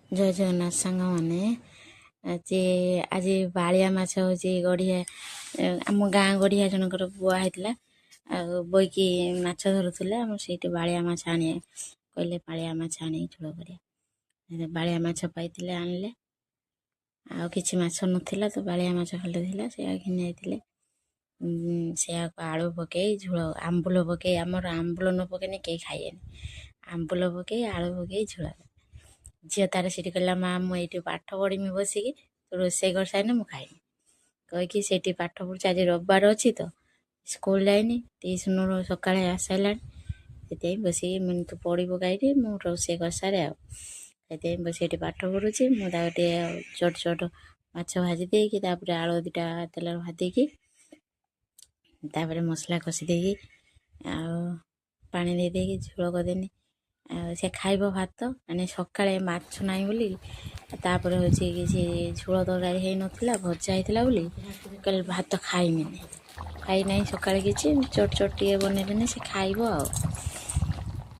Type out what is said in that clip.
ଜୟ ଜଗନ୍ନାଥ ସାଙ୍ଗମାନେ। ଆଜି ଆଜି ବାଳିଆ ମାଛ ହେଉଛି ଗଢ଼ିଆ, ଆମ ଗାଁ ଗଢ଼ିଆ ଜଣଙ୍କର ବୁଆ ହେଇଥିଲା ଆଉ ବୋଇକି ମାଛ ଧରୁଥିଲେ। ଆମର ସେଇଠି ବାଳିଆ ମାଛ ଆଣିବା କହିଲେ, ବାଳିଆ ମାଛ ଆଣିକି ଝୋଳ କରିବା। ବାଳିଆ ମାଛ ପାଇଥିଲେ, ଆଣିଲେ। ଆଉ କିଛି ମାଛ ନଥିଲା ତ ବାଳିଆ ମାଛ ଖାଲି ଥିଲା, ସେଇଆ ଘିନି ଯାଇଥିଲେ। ସେଇଆକୁ ଆଳୁ ପକେଇ ଝୋଳ, ଆମ୍ବୁଲ ପକେଇ। ଆମର ଆମ୍ବୁଲ ନ ପକେଇଲେ କେହି ଖାଇବେନି। ଆମ୍ବୁଲ ପକେଇ, ଆଳୁ ପକେଇ ଝୋଳ। ଝିଅ ତାର ସେଠି କହିଲା, ମା ମୁଁ ଏଇଠି ପାଠ ପଢ଼ିମି ବସିକି, ତୁ ରୋଷେଇ କରିସାରିଲେ ମୁଁ ଖାଇମି, କହିକି ସେଇଠି ପାଠ ପଢ଼ୁଛି। ଆଜି ରବିବାର ଅଛି ତ ସ୍କୁଲ ଯାଇନି, ଟିଉସନରୁ ସକାଳେ ଆସିସାରିଲାଣି। ସେଥିପାଇଁ ବସିକି ମୁଁ, ତୁ ପଢ଼ିବୁ କାହିଁକି, ମୁଁ ରୋଷେଇ କରିସାରେ। ଆଉ ସେଥିପାଇଁ ବସି ଏଠି ପାଠ ପଢ଼ୁଛି। ମୁଁ ତାକୁ ଟିକେ ଛୋଟ ଛୋଟ ମାଛ ଭାଜି ଦେଇକି, ତାପରେ ଆଳୁ ଦୁଇଟା ତେଲରେ ଭାଜିକି, ତାପରେ ମସଲା କଷି ଦେଇକି ଆଉ ପାଣି ଦେଇ ଦେଇକି ଝୋଳ କରିଦେନି। ଆଉ ସେ ଖାଇବ ଭାତ। ମାନେ ସକାଳେ ମାଛ ନାହିଁ ବୋଲି, ତାପରେ ହେଉଛି କିଛି ଝୋଳ ତରକାରୀ ହେଇନଥିଲା, ଭଜା ହେଇଥିଲା ବୋଲି କହିଲେ ଭାତ ଖାଇମିନି। ଖାଇ ନାହିଁ ସକାଳେ କିଛି, ଚଟ ଚଟ ଟିକେ ବନେଇଦେନି, ସେ ଖାଇବ। ଆଉ